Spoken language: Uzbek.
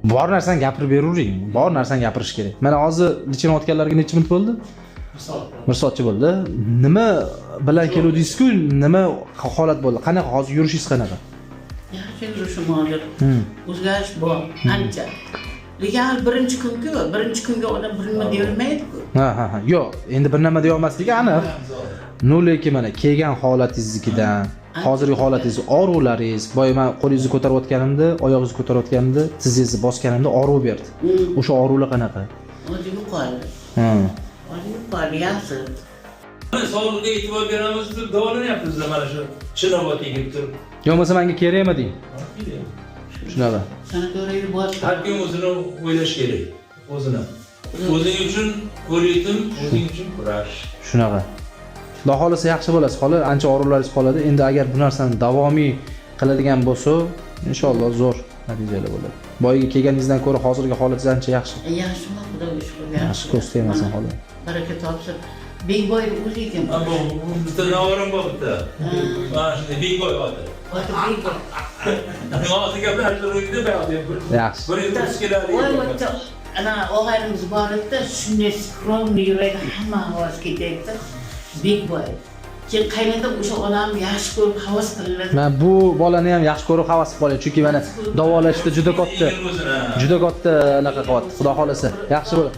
Bor narsani gapirib beravering, bor narsani gapirish kerak. Mana hozir лечение o'tganlarga necha minut bo'ldi? Bir soatcha bo'ldi. Nima bilan keluvdingiz-ku, nima holat bo'ldi? Qanaqa hozir yurishingiz qanaqa? Yaxshi yurishim hozir. O'zgarish bor ancha. Lekin hali birinchi kun-ku, birinchi kunga odam bir nima deyolmaydi-ku. Ha. Yo'q, endi bir nima deya olmasligi aniq. Ну, lekin mana kelgan holatingiznikidan hozirgi holatingiz, og'riqlaringiz, boya man qo'lingizni ko'tarayotganimda, oyog'ingizni ko'tarayotganimda, tizingizni bosganimda og'riq berdi. O'sha og'riqlar qanaqa? Hozir yo'qoldi. Hozir yo'qoldi, yaxshi. Mana sog'liqqa e'tibor beramiz deb davolanyapmiz mana shu Chinobodga kelib turib. Yo bo'lmasa menga kerakmi deng. Shunaqa. Sanatoriyga borib Har kim o'zini o'ylash kerak. O'zini. O'zing uchun o'ritim, o'zing uchun kurash. Shunaqa. Xudo xohlasa yaxshi bo'lasiz xola, ancha og'riqlaringiz qoladi. Endi agar bu narsani davomiy qiladigan bo'lsa, inshaalloh zo'r natijalar bo'ladi. Boyagi kelganingizdan ko'ra hozirgi holatingiz ancha yaxshi. Yaxshimi, Xudoga shukur. Yaxshi, ko'z tegmasin xola. Baraka topsin. Bekboy o'zi ekan. Ha, bu bitta navorim bor bitta. Mana shunday Bekboy oti. Oti Bekboy. Hozir gaplashtirdik buyoqda ham Yaxshi. bir yil o'tib keladi. Voy, bitta ana og'aynimiz bor edi, shunday скромный yuradi, hamma ovoz ketyapti. Bekboy. Keyin qaynatam o'sha odamni yaxshi ko'rib havas qilinadi. Men bu bolani ham yaxshi ko'rib havas qilib qolyapman, chunki mana davolashda juda katta O'zini. juda katta anaqa qilyapti. Xudo xohlasa yaxshi bo'ladi.